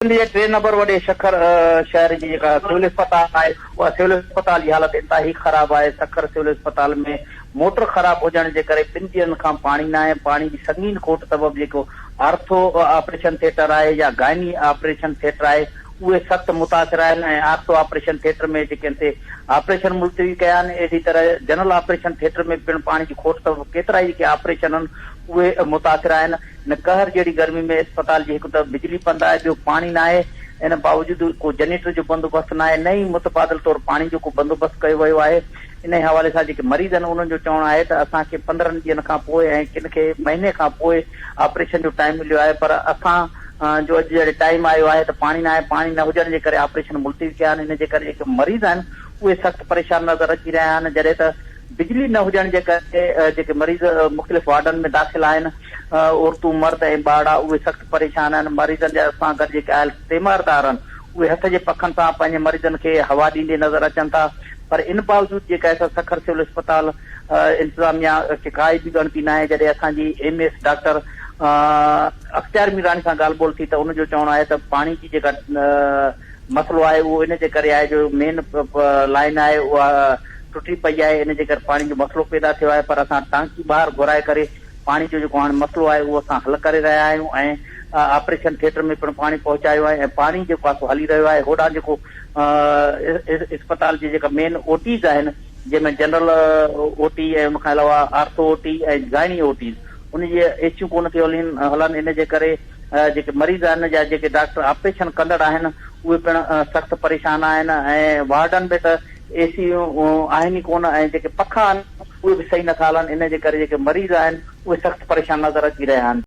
سنڌ جي ٽئين نمبر وڏي سکر شهر جي جيڪا سول اسپتال آهي اها سول اسپتال جي حالت انتهائي خراب آهي، سکر سول اسپتال ۾ موٽر خراب هجڻ جي ڪري ٻن ڏينهن کان پاڻي ناهي، پاڻي جي سنگين کوٽ سبب جيڪو آرٿو آپريشن ٿيٽر آهي يا گائني آپريشن ٿيٽر آهي اهي سخت متاثر آهن ۽ آرٿو آپريشن ٿيٽر ۾ جيڪي تي آپريشن ملتوي ڪيا آهن، اهڙي طرح جنرل آپريشن ٿيٽر ۾ پڻ پاڻي جي کوٽ سبب ڪيترائي جيڪي آپريشن آهن اهي متاثر آهن. هن قهر جهڙي گرمي ۾ اسپتال جي هڪ ته بجلي بند آهي ٻيو پاڻي ناهي ان باوجود ڪو جنريٽر جو بندوبست ناهي نه ئي متبادل طور پاڻي جو ڪو بندوبست ڪيو ويو آهي انهي حوالي سان جيڪي مريض آهن انهن جو چوڻ آهي ته اسان کي 15 ڏينهن کان پوء ۽ ڪن کي مهيني کان پوء آپريشن جو ٽائيم مليو آهي پر اسان جو اڄ جڏهن ٽائيم آيو آهي ته پاڻي ناهي پاڻي نه هجڻ جي ڪري آپريشن ملتوي ڪيا آهن ان جي ڪري جيڪي مريض آهن اهي سخت پريشان نظر اچي رهيا آهن جڏهن ته بجلي نه هجڻ جي ڪري جيڪي مريض مختلف وارڊن ۾ داخل آهن، عورتون، مرد ۽ ٻارڙا اهي سخت پريشان آهن، مريضن جا سان گڏ جيڪي آيل تيماردار آهن اهي هٿ جي پکن سان پنهنجي مريضن کي هوا ڏيندي نظر اچن ٿا پر ان باوجود جيڪا اسان سکر سول اسپتال انتظاميا کي ڪائي به ڳڻتي ناهي جڏهن اسان جي ايم ايس ڊاڪٽر اختيار ميراڻي سان ڳالهه ٻولهه ٿي ته ان جو چوڻ آهي ته پاڻي جي جيڪا مسئلو آهي اهو ان جي ڪري آهي جو مين لائين آهي اها ٽٽي پئي آهي ان جي ڪري پاڻي جو مسئلو پيدا ٿيو آهي پر اسان ٽانڪي ٻاهر گهرائي ڪري پاڻي جو جيڪو هاڻي مسئلو آهي اهو اسان حل ڪري رهيا آهيون ۽ آپريشن ٿيٽر ۾ پڻ پاڻي پهچايو آهي ۽ پاڻي جيڪو آهي سو هلي رهيو آهي هوڏانهن جيڪو اسپتال جي جيڪا مين او ٽيز آهن جنهن ۾ جنرل او ٽي ۽ ان کان علاوه آرٿو او ٽي ۽ گائني او ٽيز ان جي اي سيون ڪونه ٿيون هلن ان جي ڪري جيڪي مريض آهن يا جيڪي ڊاڪٽر آپريشن ڪندڙ آهن اهي پڻ سخت پريشان آهن ۽ وارڊن ۾ ته اي سيون آهن ئي ڪونه ۽ جيڪي پکا آهن اهي به صحيح نٿا هلن ان جي ڪري جيڪي مريض آهن اهي سخت پريشان نظر اچي رهيا آهن.